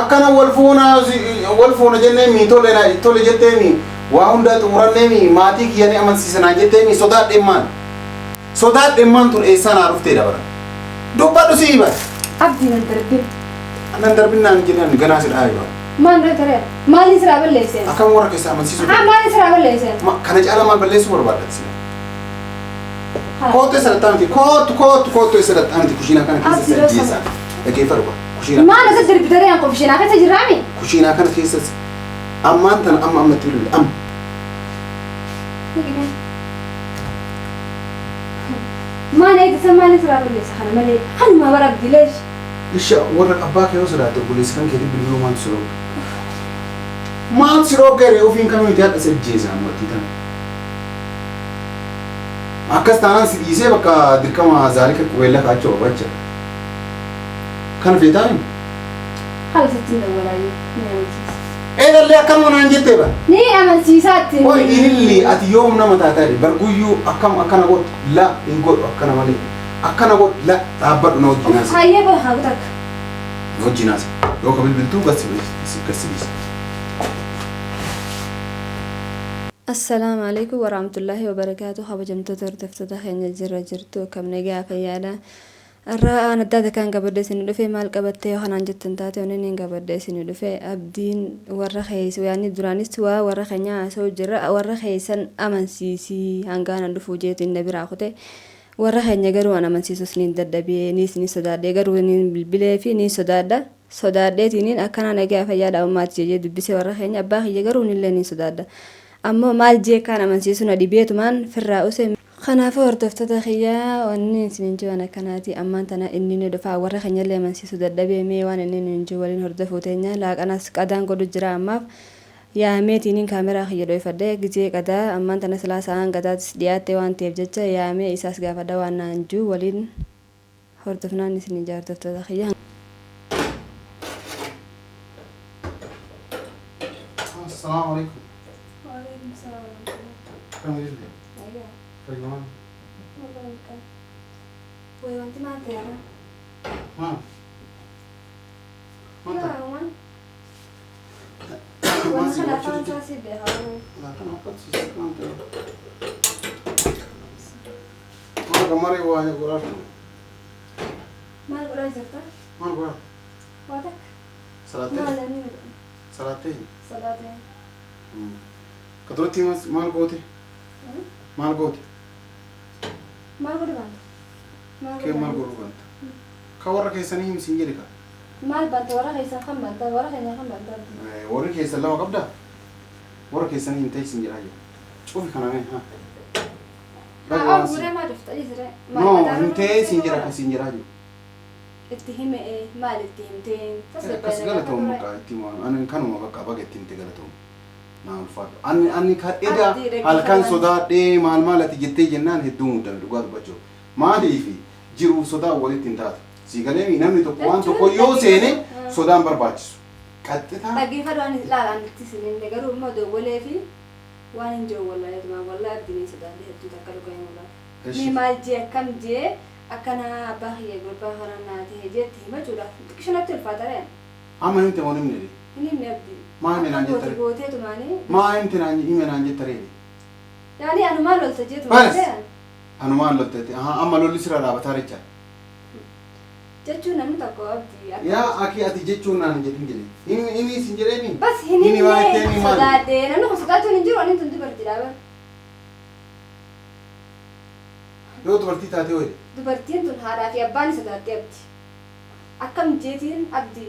Akkana wal fuuna wal fuuna jennee mi tole na tole jettee mi waa hundaa xumurannee mi maatii kiyya ni amansiisa naan jettee mi sodaadheen maal? Sodaadheen maan tun eessaa naa dhuftee dabara? Dubbadhu sii bara. Abdii nan darbin. Nan darbin naan jedhan ganaa si dhaabe bara. Maal ree taree? Maaliin siraa balleesseen? Akkam warra keessa amansiisuu Haa maaliin siraa balleesseen? Ma kana caalaa maal balleessuu barbaadda si? Kootu eessa dhaqxaa miti? Kootu kootu kootu eessa dhaqxaa miti? Kushiinaa kana keessa si ajjeesaa. Dhaggeeffadhu ba. Kushiinaa. Maal asirratti darbitanii an kushiinaa keessa jirraami? Kushiinaa kana keessas ammaan tana amma ammatti bilbili amma. Maal eegdisa maaliin siraa balleessa kana malee kanumaa bara abdii leesh. Isha warra abbaa kee yoo sodaatte obboleessi kan keetii bilbiluu maaltu si dhoogga? Maaltu si dhoogga ree ofiin kamii miti hadha si ajjeesa ammatti tana. Akkas taanaan si dhiisee bakka dirqama zaalika qubeellaa kaa'achuu barbaacha. Kana feetaa miti? Haala sitti hin dawwalaayyuu ni amansiisa. Eegallee akkanuma naan jettee bara. Ni amansiisaa ittiin. Oi ililli ati yoom nama taataa jedhe barguyyuu akkam akkana godhu la hin godhu akkana malee akkana godhu la dhaabbadhu na wajjin haasa'e. Hayyee qoy haa kutakka. Na wajjin haasa'e. Yoo ka bilbiltuu gad si gad si dhiisa. Assalaamu Aleykum Warahmatullaahi Wabarakaatuh Kabajamtoota hordoftoota keenya jirra jirtu akkam nagaa fayyaadha. Har'a aan addaa takkaan qabadhe isin dhufe maal qabattee yoo kanaan jettan taate onneen hin qabadhe isin dhufe abdiin warra keessa yaanni duraanis waa warra keenya haasa'u jirra warra keessan amansiisii hangaan dhufuu jeetiin na biraa kute warra keenya garuu an amansiisus niin dadhabee niis ni sodaadhe garuu niin bilbilee fi niin sodaadha sodaadheetiiniin akkanaa nagaa fayyaadha ummaati jejee dubbise warra keenya abbaa kiyya garuu nillee niin sodaadha ammoo maal jee kaan amansiisu na dhibeetumaan firraa use. Kanaafuu hordoftoota kiyya wanni isinin jiru waan akkanaati ammaan tana inni ni dhufa warra keenyallee amansiisuu dadhabee mee waan inni nuun jiru waliin hordofuu teenya laaqanas qadaan godhu jira ammaaf yaameetiiniin kaameraa kiyya dhoyfadhe gizee qadaa ammaan tana silaa sa'aan qadaatis dhiyaatte waan ta'eef jecha yaamee isaas gaafadha waan naan jiru waliin hordofnaan isinin jaa hordoftoota kiyya. Assalamu alaikum. Waalaikum salaam warahmatullahi. Akkam jirtu? Nagaa. Fayyumaan. Wallah ilkaan. Way wanti maal ta'e har'a? Maal? Maal ta'e? Yaa waan. Maal Wanti si kana gochuu afaan dide? isaa si beekaa waan. Laaqana uffatu maal ta'e? Maal gammaree waa godhaa? Maal godhaa jirta? Maal godhaa? Waa takka. Salaattee? Maal ani godha? Salaattee? Salaateen. Ka duratti maal goote? Maal goote? Maal godhu baanta? Maal Kee maal godhu godhuu baanta? Ka warra keessanii himsiin jedhe ka. Maal baanta warra keessan kan baanta warra keenya kan baanta. Warri keessan lama qabdaa? Warra keessanii hin teessin jedhaa jiru. Cufi kana mee haa. Baga Haa waan si. guuree maa dhufta dhiisire? No hin teessin jedha ka siin jedhaa jiru. Itti hime maal itti himteen? Akkas galatoom bakka itti himu ani kanuma bakka baga itti himte galatoom. Naa ulfaadhu. Ani ani ka eda Abdii dhaggeeffadhu. halkan sodaadhee maal maal ati jettee jennaan hedduu muddame dhugaa dubbachuu. Maaliif jiruuf sodaan walitti hin taatu. Sii galeemi namni tokko waan tokko yoo seene sodaan barbaachisu. Qaxxitaa Dhaggeeffadhu ani ilaalaan itti sinimne garuu immoo dawwalee fi waan hin jiru wallahi tumaa wallahi abdiin hin sodaadhe hedduu takka dhugaa hin wallahi. Mee maal jee akkam jee akkana abbaa kiyya gurbaa kana naa ta'e jeetti himachuudhaaf xiqqisho natti ulfaata reen. Amma himte moo hin himne? Hin himne abdii. Maa hime naan Akka jetta goote ree? gootee tumaanii. Maa himte naan hime naan jetta ree? Yaani anumaan lolta jee tumaan Baras. ta'e. Anumaan lolteetti. Ahaa amma lolli sirra dhaabataa jecha. Jechuun namni tokko abdii akka. Yaa akii ati jechuun naan hin jedhin jedhe. Inni inni sin jedheemi? Bas hin Inni waan himne ittiin maali? sodaadhe namni kun sodaachuun hin jiru ani tun dubartiidha bar. Yoo dubartii taate hoo jedhe. Dubartiin tun haadhaa fi abbaan sodaatte abdi. Akkam jeetiin abdi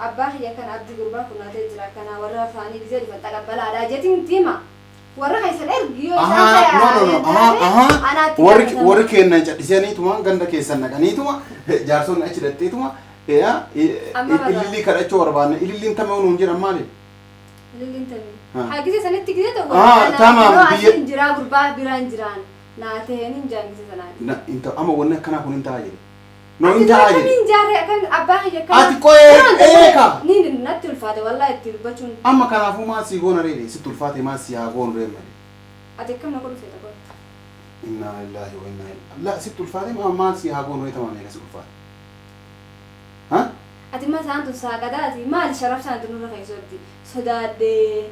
abbaa kiyya kana abdi gurbaan kun naatee jira kana warra isaanii gisee dhufan taqabbalaadha jeetiin itti hima. Warra keessan ergi yoo isaan Ahaa no no no ahaa ahaa anaatti warri gaafatama. warri kennan cadhisaniituma ganda keessan naqaniituma jaarsonni achi dhaqxeetuma yaa Amma barbaada. ilillii kadhachuu barbaanne ililliin tamee nuun jedhan maali? Ililliin tamee. Haa. Haa gisee sanitti gisee tokko. Ah, tamaam, Yeroo biyya- asiin jiraa gurbaa biraan jiraan naa ta'een hin jaan gisee sanaati. Na hin ta'u amma wanni akkanaa kun hin ta'a jedhe. No hin ta'a jedhe. Akkamiin jaarree akkam abbaa kiyya akkana. Ati qo'ee eeka. Ni natti ulfaate wallahi itti dubbachuun. Amma kanaafuu maal sii goona reede sitti ulfaate maal sii haa goonu ree malee. Ati akkam na godhu feeta qo'e. Innaa lillahi wa innaa ilaihi. La sitti ulfaate maal sii haa goonu ree tamaam eega si ulfaate. Ha? Ati ma isaan tun saaqadaati maali sharafsaan ati nurra keessu abdi sodaadhee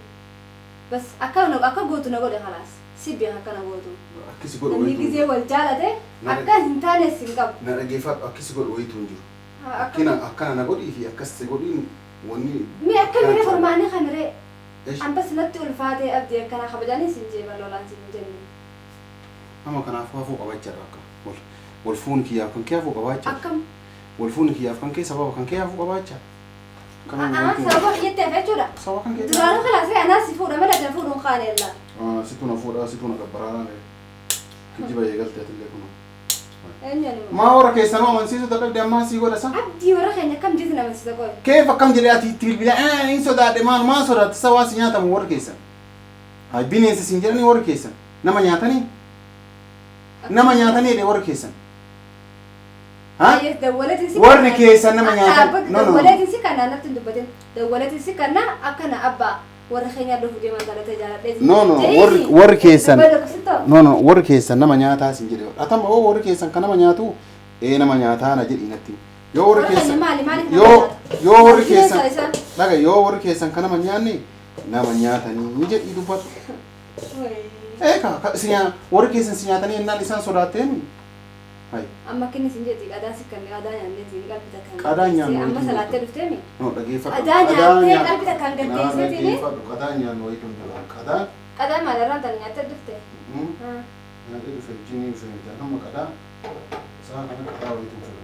bas akka akka gootu na godhe kalaas si beeka akka na gootu. Akkisi godhu Namni wayitu hin gizee jiru. wal jaalate Na akka hin taanes hin qabu. Na dhaggeeffadhu akkisi godhu wayitu hin jiru. Akka Akkina akkana na godhii fi akkas si godhiin wanni Mee akkamiree furmaanni kamiree? Esh. An bas natti ulfaatee abdii akkanaa kabajaanis hin jeeban lolaan siin hin jenne. Amma kanaafuu hafuu qaba jechaadha bakka. Wal wal fuuni kiyyaaf kan kee hafuu qaba jechaadha. Akkam? Wal fuuni kiyyaaf kan kee sababa kan kee hafuu qaba jechaadha. Akkamiin A'aa wanti sababa kiyyatti hafe jechuudha. Sababa kan kee Duraanuu kalaas anaa si fuudha malee ati na fuudhuun kaane illaa. Ah, situ na fuudhaa situ na gabbaraa kijiba eegalte atillee kunoo. Eenyu ani immoo? Maa warra keessanuu amansiisuu dadhabde ammaa sii godha sa? Abdii warra keenya akkam jeetiin amansiisa qoy. Keef akkam jedhee ati itti bilbila ee hin sodaadhe maal maal sodaatte sa waan si nyaatamu warri keessan. Hay bineensa siin jedhanii warri keessan nama nyaatanii nama nyaatanii jedhe warri keessan. Ha? Baay'ee dawwaleetiin si Warri kanna. keessan nama nyaatan. Dhaabbata No, no, no. dawwaleetiin si kanna natti hin dubbatin. Dawwaleetiin si kanna akkana abbaa warra keenya dhufu deeman jaalatee jaaladhee. No, no, warri warri keessan. No, no, warri keessan nama nyaataa siin jedhe. Atama oo warri keessan kan nama nyaatu ee nama nyaataa na jedhi natti. Yoo warri Warra keenya keessan maali maaliif nama yoo nyaata? yoo warri Bineensa keessan isaan. dhaga yoo warri keessan kan nama nyaanne nama nyaatanii ni jedhi dubbatu. Ee ka ka- si nyaa warri keessan si nyaatanii ennaan isaan sodaatteen hay Amma akkinni isin jetti qadaa si kan qadaa nyaanneetiin qalbii takkaan Qadaa nyaannu amma wayitu salaattee dhufteemi. No dhageeffadhu. Qadaa nyaattee qalbii takkaan Naa gaddeesseetiin dhageeffadhu qadaa nyaannu wayitu hin jiru. Qadaa qadaa maalirraan tan nyaattee dhufte. Nyaatee dhufe jinii dhufe miti amma qadaa isaa kana qadaa wayitu hin fedhu.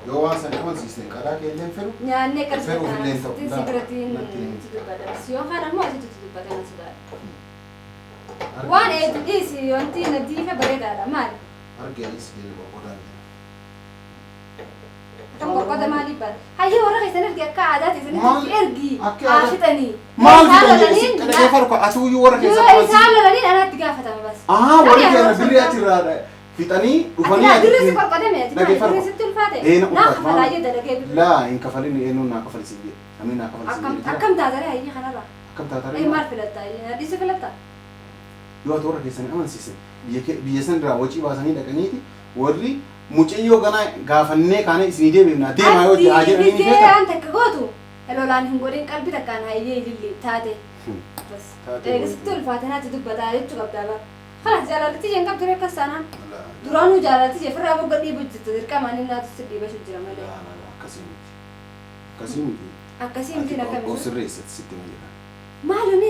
Yoo waan sana amansiiste qadaa kee illee hin fedhu. Nyaannee qalbii Fedhuuf illee hin takkaan ta'u. si biratti Natti hin si dubbata. Yookaan ammoo asitti dubbata na sodaadha. Waan eedu dhiisi wanti na diife bareedaadha maali? Arge anis jedhe qorqodaan jira. Akkam qorqoda maaliif bara? Hayyee warra keessan ergi akka aadaati Maal? isinitti ergi Akka haa aadaa- fixanii. Maal Isaan fidan jedhe lolaniin si dhaggeeffadhu ka atuuyyuu warra yoo keessan isaan lolaniin anaatti gaafatama bas. Ah, warri Ani keenya yeroo birrii sodaa- achirraa fixanii Ati dhufanii laa dirree si achitti- qorqodame ati maali Dhaggeeffadhu. dirree sitti ulfaate? Ee, na Naa ulfaate. kafalaa jee dalagee birrii. Laa hin kafalin eenyuun naa kafalisiin jedhe. Namni naa kafalisiin Akkam jedhe jira. akkam taatare hayyee kanarra? Akkam taatare? Ee maal filatta hayyee? Na dhiisu filatta? Yoo ati warra keessanii amansiise biyya kee- biyya san irraa wacii baasanii dhaqaniiti warri mucayyoo ganaa gaafannee kaanee isinii deebifna deemaa yoo haa Ati jedhanii ni gizee feetaa? waan takka gootu lolaan hin godhin qalbii takkaan hayyee ililli taate. Bas. Taate Eega sitti ulfaate naatti dubbataa jechuu qabdaa bara. Kanas jaalalatti isheen qabdu akkas taanaan. Duraanuu jaalalatti ishee firraa bogga dhiibu jirtu dirqama inni naatu si dhiibashu jira malee. Laa laa laa akkasii miti. Akkasii miti. Akkasii miti Ati akkamitti. of sirreessiti sitti hima jedha. Maal inni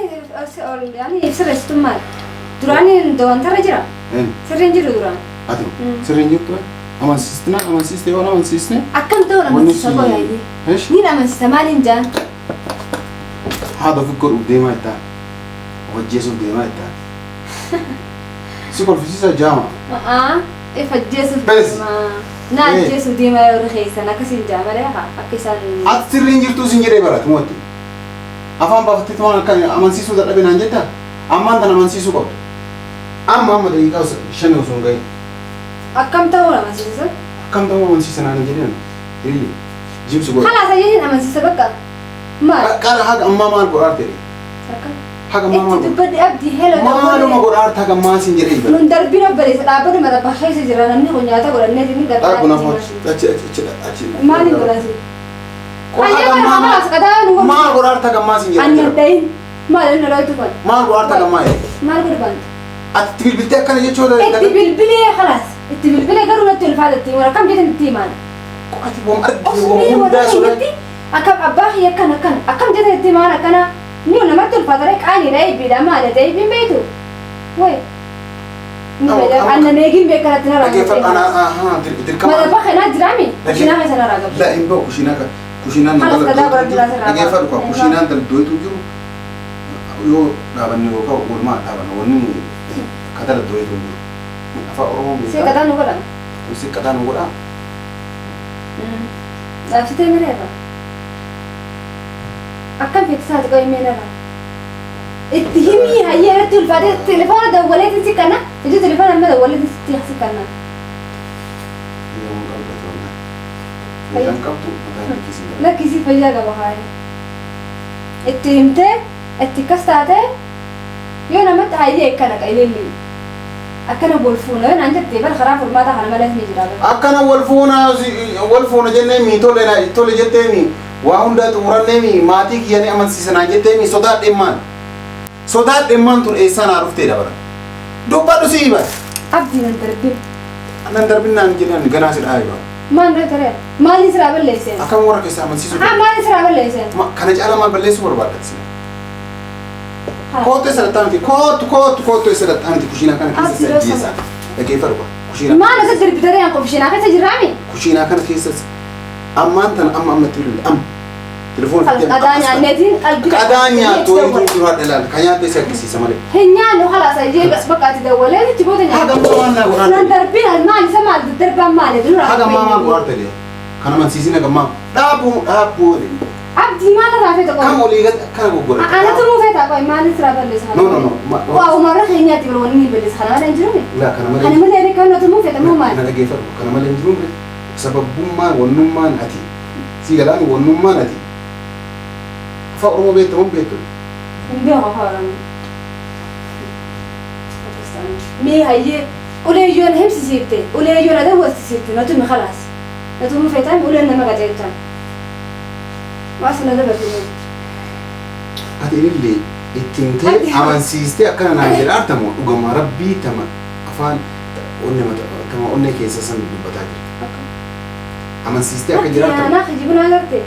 ol sirreessitu maal? Duraan wantarra jira. Een Sirriin jiru duraan. ati sirriin jirtu amansiistina amansiiste yoo amansiisne Akkam ta'uun wanni amansiisa si qoyaayyee. Esh Niin amansiisa maaliin jaan? haadha ofi godhuuf deemaa jettaan of ajjeesuuf deemaa jettaan si kolfisiisa jaama. A'aa if ajjeesuuf Bes. deemaa. Na Eh. ajjeesuuf deemaa yoo keessan akkasiin jaa malee haa akka isaan. Ati sirriin jirtuu sin jedhee barate mootti. Afaan baafatteetu waan akka amansiisuu dadhabe naan jettaa? Ammaan tan amansiisuu qabdu. Amma amma daqiiqaa shani osoo hin gahin. Akkam ta'uun amansiisa? Akkam ta'uu amansiisa naan hin jedhin. Hiriyyee. Jibsi godha. Kalaas ayyaaniin amansiisa bakka. Maal? Qara haga ammaa maal godhaa ta'e? Akkam? Haga ammaa maal Itti godhaa? dubbadhi abdii heloo Maaluma godhaa haga ammaa siin jedhee bara. Nun darbiin obboleessa dhaabbatu mata keessa jira namni kun nyaata godhannee inni darbaa Dhaabu naaf achi achi achi achi. Maaliin godhasi? Haga Hayyee ammaa bara maal kalaas qadaa nu maal godhaa haga ammaa siin jedhee Anna jira. dhayin maal inni loltu kun? Maal godhaa haga ammaa jedhee? Maal godhu baanta? Ati itti bilbiltee akkana jechuudha. Itti bilbilee kalaas itti bilbilee garuu natti ulfaata itti himuu akkam jettan itti himaan. Ati woom argite woom Osoo hundaa warra sodaa. keenyatti akkam abbaa kiyya akkana akkana akkam jettan itti himaan akkana ni namatti ulfaata ree qaaniidha eebbiidha maali ta'e eebbiin beektu. Wayi. Ni fayyada annan eegin beekanatti na Dhaggeeffadhu ana raawwate. ahaa dirqama. Mata bakka naa jiraami kushinaa keessa na raawwate. La hin bahu kushinaa ka kushinaan Halas daldala gadaa dootu jiru. godhadhu laata Dhaggeeffadhu ka irraa kushinaan daldootu jiru yoo dhaabanne yookaan walumaa dhaabanne wanni ka daldootu jiru. Afaan Oromoo Si beekaa. qadaa nu godhama. Si qadaa nu godhaa. Dhaabsitee mireerra. Akkam feeti isaati qo'ee meenarra. Itti himii hayyee irratti ulfaatee telefoona dawwaleetiin si kanna. Ijji telefoona amma dawwaleetiin sitti si kanna. Fayyaan qabdu ati wallah. Fayyaan qabdu mataa lakkisii. Lakkisii fayyaa qaba haaya. Itti himtee itti akkas taatee yoo namatti hayyee akkana qaylilli. Akkana wal fuuna yoo naan jette bara karaa furmaataa kana malees ni jira. Akkana wal fuuna wal fuuna jennee mi tole na tole jettee mi Waa hundaa xumuranneemi maatii kiyya ni amansiisa naan jetteemi sodaadheen maal? Sodaadheen maan tun eessaa naa dhufteedha bara. Dubbadhu sii bara. Abdii nan darbin. Nan darbin naan jedhan ganaa si dhaabe bara. Maal dha taree? Maaliin siraa balleesseen? Akkam warra keessaa amansiisuu Ah, maaliin siraa balleesseen? Kana caalaa maal balleessuu barbaadda sila? Kootu eessa dhattaa miti? Kootu kootu kootu eessa dhattaa miti? Kushiinaa kana keessa Abdii si ajjeesaa. Dhaggeeffadhu bara. Kushiinaa Maal asa darbi taree an qofishinaa keessa jirraami? Kushiinaa kana keessa ammaan tana amma ammatti bilbili amma. Telefoona Khalas qadaa nyaanneetiin qalbii Qadaa nyaattu wayituu jiru hadha ilaala. Kan nyaatte si argisiisa malee. Hin nyaannu khalaas ayyee bakka ati dawwalee achi booda Haga nyaannu. ammaa maal naa godhaa Nan darbiin maal isa maal daddarbaan maali dura. Haga ammaa maal godhaa ta'e? Kana amansiisin haga ammaa. Dhaabbuu dhaabbuu waliin. Abdii maal irraa feeta Kam qofa? olii gad akkana goggora. Anatu muu feeta qofa maal irraa balleessa? No no no. Waa umarra keenyaatti biroo wanni balleessa kana malee hin jiru. Laa kana malee. Kana malee kan natu muu feeta moo maal? Na dhageeffadhu. Kana malee hin jiru. Sababummaan wannummaan ati. Si galaan wannummaan ati. Afaan Oromoo beektu moo hin beektu? Hin beeku afaan Oromoo. Mee hayyee ulee yoo na himsisiifte ulee yoo na dawwasisiifte natu mi khalaas. Natu muu feetaan uleen nama qajeelchaan. Waas na dabarti. Ati ilillee ittiin ta'e amansiistee akkana naan jedha artamu dhugama rabbii tama afaan onne tama onnee keessa san dubbataa jirti. Amansiistee akka jiraatamu. Anaa kijibuna agarte.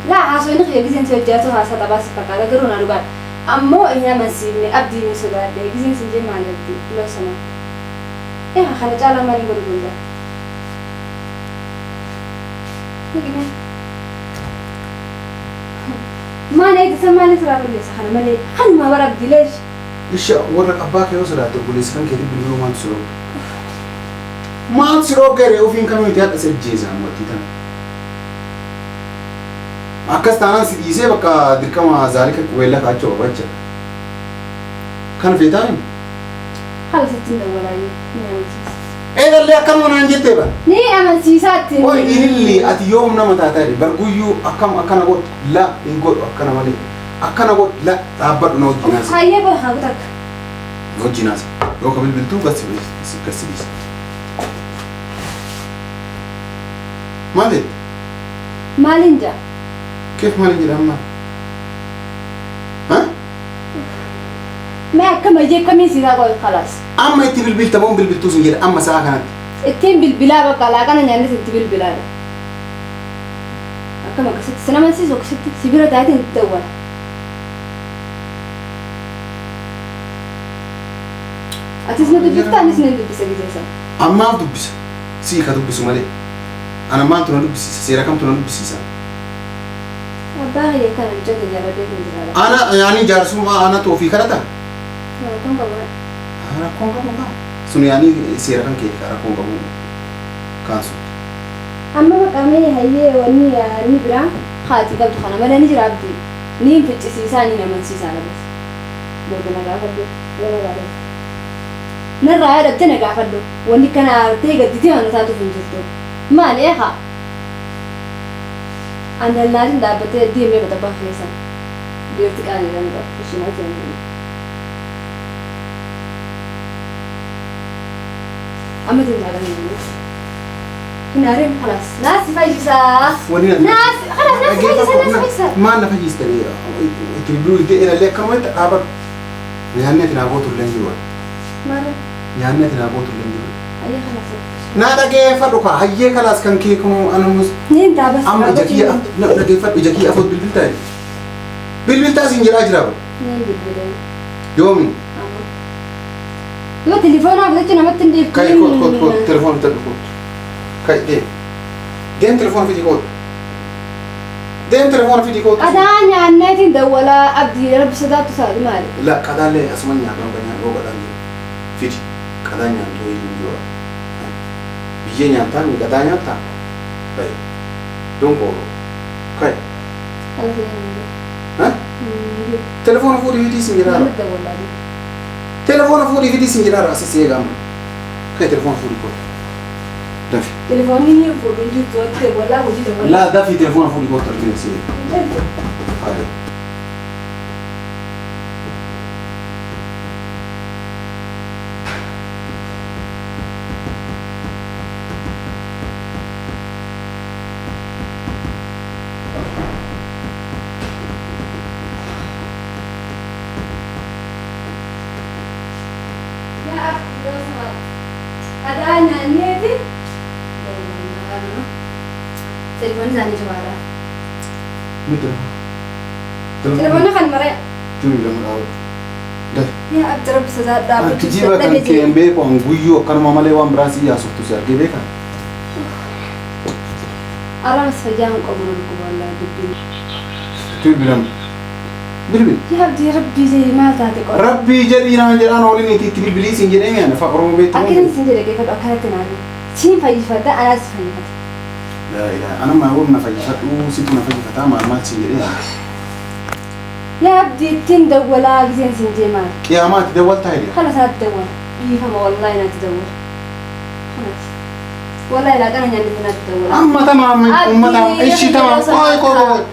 Laa haasofni kiyya giseen si hojjaatu haasaa taphaa si fakkaata garuu na dhugaan. Ammoo hin amansiifne abdii hin sodaadhe giseen sin jee maal abdii loo sama. Eegaa kana caalaa maaliin godhu danda'a? Maal eegisa maal siraa balleessa kana malee kanuma bara abdii leesh. Isha warra abbaa kee yoo sodaatte obboleessa kan keetii bilbiluu maaltu si dhooge? Maal si dhooge ofiin kamii hadha si ajjeesa ammatti tana. Akkas taanaan si dhiisee bakka dirqama zaalika qubeellaa kaa'achuu barbaachisa. Kana feetaa himi? Haala sittiin dawwalaayyuu ni amansiisa. Eegallee akkanuma naan jettee bara. Ni amansiisaatti. Oi ililli ati yoom nama taataa jedhe barguyyuu akkam akkana godhu la hin godhu akkana malee akkana godhu la dhaabbadhu na wajjin haasa. Hayyee bara haa takka. Na wajjin haasa. Yoo ka bilbiltuu gad si dhiisa. Maal jette? Maaliin jaa? Keef maaliin jedha amma? Ha? Mee akkam hayyee akkamiin siisaa qoy khalaas. Amma itti bilbilta moo hin bilbiltuu sin jedha amma sa'a kanatti. Ittiin bilbilaa bakka laaqana nyaannis itti bilbilaadha. Akkam akkasitti sin amansiisu akkasitti si bira taateen itti dawwala. Atis na dubbifta anis nan dubbisa gisee sana. Ammaaf dubbisa. Sii ka dubbisu malee. Ana maaltu na dubbisiisa? Seera kamtu na dubbisiisa? Abbaa kiyya kana mucaa jaaladhee kan jiraadha. Ana yaani jaarsummaa anatu ofii kadhata? Rakkoon qabu. Rakkoon qabu kaa. Sun yaani seera kan keeti kaa rakkoon qabu kaan sun. Amma bakka mee hayyee wanni inni biraa haati qabdu kana malee ni jira abdii. Ni hin ficcisiisaa ni amansiisaa labas. Booda na gaafadhu. Yoo gaafadhu. Narraa yaadatte na gaafadhu. Wanni kana aartee gadditee mana taatuuf hin jirtu. Maali eegaa? Andallaatiin dhaabbattee deemee bata keessa. Dhiirti qaaniidhaan qabu. Ishiin ati Amma deemaa dha. Hin aarin khalaas. Naasi fayyisaa. Wanni ati Naasi khalaas naasi fayyisaa naasi fayyisaa. Maal na fayyistanii itti bilbiluu itti eelallee akkanumatti dhaabadhu. Nyaanni ati naa gootu illee hin jiru. Maal? Nyaanni ati naa gootu illee hin jiru. Ayyee khalaas. Na dhageeffadhu kaa hayyee kalaas kan kee kunuu anumus Niin taabas. amma ija kiyya na dhageeffadhu ija kiyya afoot bilbiltaa jedhe. Bilbiltaa siin jedhaa jira bara. Niin bilbilee. Yoomi? Amma. Yoo telefoonaa bitachuu namatti hin dhiiftu. Kai koot koot koot telefoon bitadhu koot. Kai deem. Deem telefoona fidii koot. Deem telefoona fidii koot. Qadaa nyaanneetiin dawwalaa abdii rabbi sodaattu saati maali? La qadaallee asuma nyaadhaan kan nyaadhu qadaan jiru. Fidi qadaa nyaattu wayii jiru. Biyyee nyaattaa mi qadaa nyaattaa? Kai. Donkooro. Kai. Ha? Telefoona fuudhii fidii siin jedhaa. Namatti dawwalaa. Telefoona fuudhii fidii siin jedhaa asii eegama. Kai telefoona fuudhii koot. Dafi. Telefoonni ni fuudhu hin jirtu watti dawwalaa hojii dawwalaa. La dafi telefoona fuudhii koot argina si eega. Hai. nyaanneeti. Telefoonni isaanii cufaadha. Miti. Telefoonni kan maree. Tuni lama dhaabatu. Dafi. Yaa abdi rabbi sodaadhaa. Kijiba kan kee hin beeku an guyyuu akkanuma malee waan biraa si yaasoftu si argee beekaa? Arramas fayyaa hin qabu nan quba wallaahi dubbiin. Bilbilamu. Bilbil. Yaa abdii rabbii jedhii maal taate qofa. Rabbii jedhii naan jedhaan oolin itti itti bilbilii siin jedhee mi'aan afaan Oromoo beektu. Akkanin siin jedhe geeffadhu akkanatti naan. Siin fayyifadha anaas fayyifata. Laa ilaaha ana maa na fayyifadhu situ na fayyifataa maal maal siin jedhee. Yaa abdii ittiin dawwalaa giseen siin jee maal. Qiyaamaatti dawwaltaa hidhe. Kana isaatti dawwala. Dhiifama wallaahi naatti dawwala. Kanatti. Wallaahi laaqana nyaanni naatti dawwala. Amma tamaam ummata ishi tamaam qoy qoy qoy.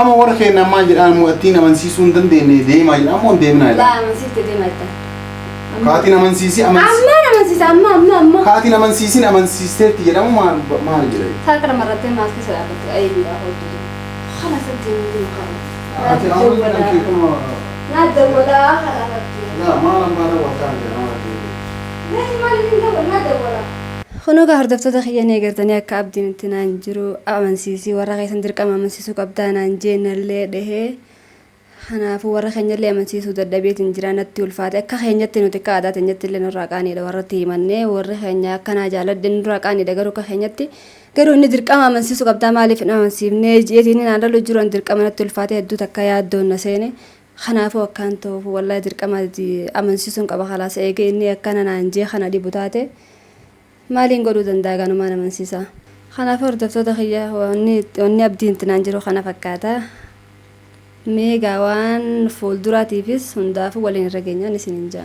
Amma warra keenya maal jedhaan mu'attiin amansiisuu hin dandeenye deemaa jedhaan moo hin deemnaa Laa jedhaan. amansiifte deemaa jettan. Kaatiin amansiisi amansiisi. Ammaan amansiisa amma amma amma. Kaatiin amansiisin amansiisteetti jedhamu maal maal jedha. Saa kana marrattee maal keessa dhaabbatte ayyaana hojjetu. Kana satti hin jiru. Ati amma kan kee kun Naa dawwalaa kana irratti. Laa maal ambaa dawwaltaa jedhama. Kunoo gaa hordoftoota kiyya ni agartanii akka abdiin itti naan jiru amansiisii warra keessan dirqama amansiisuu qabdaa naan jeenallee dhahee kanaafuu warra keenyallee amansiisuu dadhabeetiin jira natti ulfaate akka keenyatti nuti akka aadaa teenyatti illee nurraa qaaniidha warratti himannee warri keenya akkanaa jaaladhe nurraa qaaniidha garuu akka keenyatti garuu inni dirqama amansiisuu qabdaa maaliif hin amansiifnee ji'eetiin naan dhalu jiru dirqama natti ulfaate hedduu takka yaaddoon na seene kanaafuu akkaan ta'uuf wallahi dirqama amansiisuun qaba kalaas eegee inni akkana naan jee kana dhibu taate maaliin godhuu danda'a ganumaan amansiisa. Kanaafuu hordoftoota kiyya wanni abdiin itti naan jiru kana fakkaata. Meegaa waan fuulduraatiifis hundaafuu waliin irra geenyaan isin hin jaa.